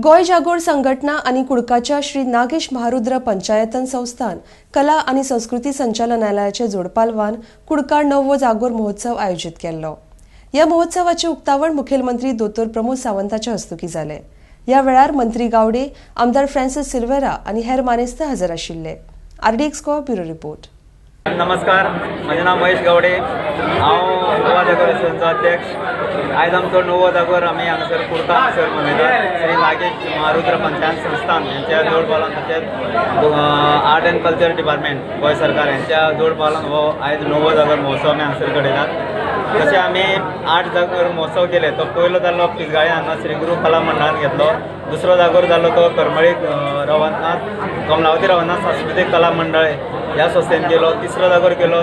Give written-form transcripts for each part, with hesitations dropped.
गोंय जागोर संघटना आनी कुडकाच्या श्री नागेश महारुद्र पंचायतन संस्थान कला आनी संस्कृती संचालनालयाचे जोडपालवान कुडका नवो जागोर महोत्सव आयोजीत केल्लो. ह्या महोत्सवाचे उक्तावण मुखेलमंत्री दोतोर प्रमोद सावंताच्या हस्तुकीं जालें. ह्या वेळार मंत्री गावडे, आमदार फ्रांसीस सिल्वेरा आनी हेर मानेस्त हजर आशिल्ले. RDX Goa, bureau report. नमस्कार, म्हजें नांव महेश गावडे. हांव गोवा जागोर एसोसिएशनचो अध्यक्ष. आयज आमचो नवो जागोर आमी हांगासर कुडका हांगासर मनयतात. श्री नागेश महारुद्र पंचायत संस्थान यांच्या जोडपालवान तशेंच art and culture department, Goem सरकार यांच्या जोडपालवान हो आयज नवो जागोर महोत्सव आमी हांगासर घडयतात. तशें आमी आठ जागोर महोत्सव केले. तो पयलो जाल्लो पिसगाळे हांगा श्री गुरू कला मंडळान घेतलो. दुसरो जागोर जालो तो करमळी रवनाथ कमलावती रवनाथ सांस्कृतीक कला मंडळ ह्या संस्थेन केलो. तिसरो जागोर केलो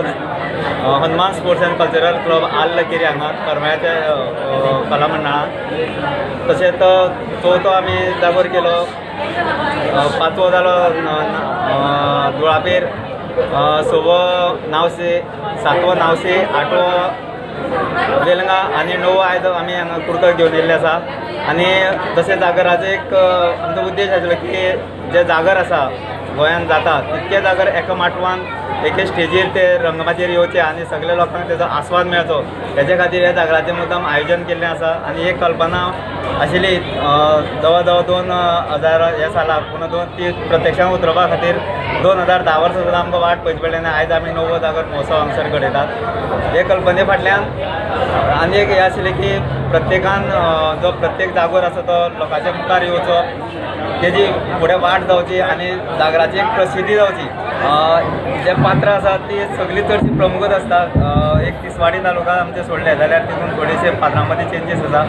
Hanuman sports and cultural club, आल्ल केरी हांगा करमळ्याच्या कला मंडळान. तशेंच चवथो आमी जागोर केलो, पांचवो जालो धुळापेर, सवो नावसे, सातवो नावसे, आठवो वेलंगा आनी णवो आयज आमी हांगा कुडका घेवन येयल्ले आसा. आनी तशें जागराचो एक आमचो उद्देश आशिल्लो की जे जागर आसा गोंयांत जाता, तितके जागर एका माटवान, एके स्टेजीर, ते रंगमाचयेर येवचे आनी सगल्या लोकांक तेजो आस्वाद मेळचो, हेजे खातीर ह्या जागराचें मुद्दाम आयोजन केल्लें आसा. आनी एक कल्पना आशिल्ली जवळ जवळ 2000 ह्या सालाक, पूण दोन ती प्रत्यक्षान उतरोवपा खातीर 2010 वर्सां सुद्दां आमकां वाट पळोवची पडली आनी आयज आमी नवो जागर महोत्सव हांगासर घडयतात. हे कल्पने फाटल्यान आनी एक हें आशिल्लें की प्रत्येकान जो प्रत्येक जागोर आसा तो लोकांच्या मुखार येवचो, तेजी फुडें वाट जावची आनी जागराची एक प्रसिद्धी जावची. जे पात्रां आसात ती सगळीं चडशीं प्रमुखच आसता. एक तिसवाडी तालुका आमचे सोडले जाल्यार तितून थोडेशे पात्रां मदीं चेंजीस आसा.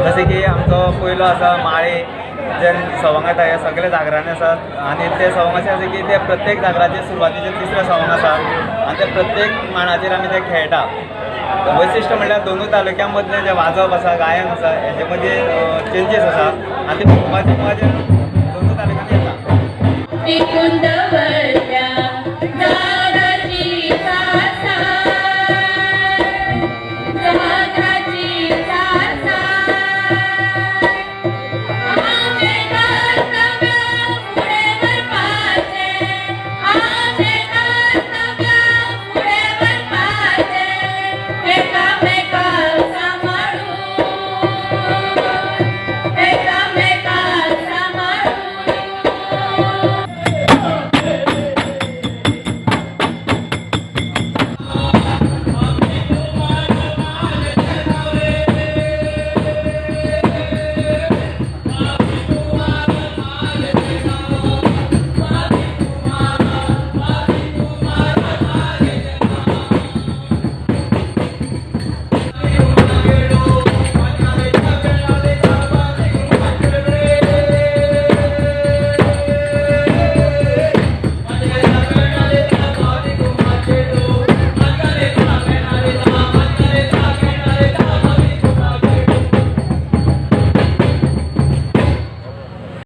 जशें की आमचो पयलो आसा माळे, जे सवंग येता, हे सगळे जागरांनी आसात आनी ते सवंग अशें आसा की ते प्रत्येक जागराचे सुरवातीचे तिसरे सवंग आसा आनी ते प्रत्येक मांडाचेर आमी ते खेळटा. वैशिश्ट म्हणल्यार दोनूय तालुक्यां मदलें जें वाजप आसा, गायन आसा, हेजे मदीं चेंजीस आसा आनी ते पळोवपाची मजा दोनूय तालुक्यांनी येता. कुंद.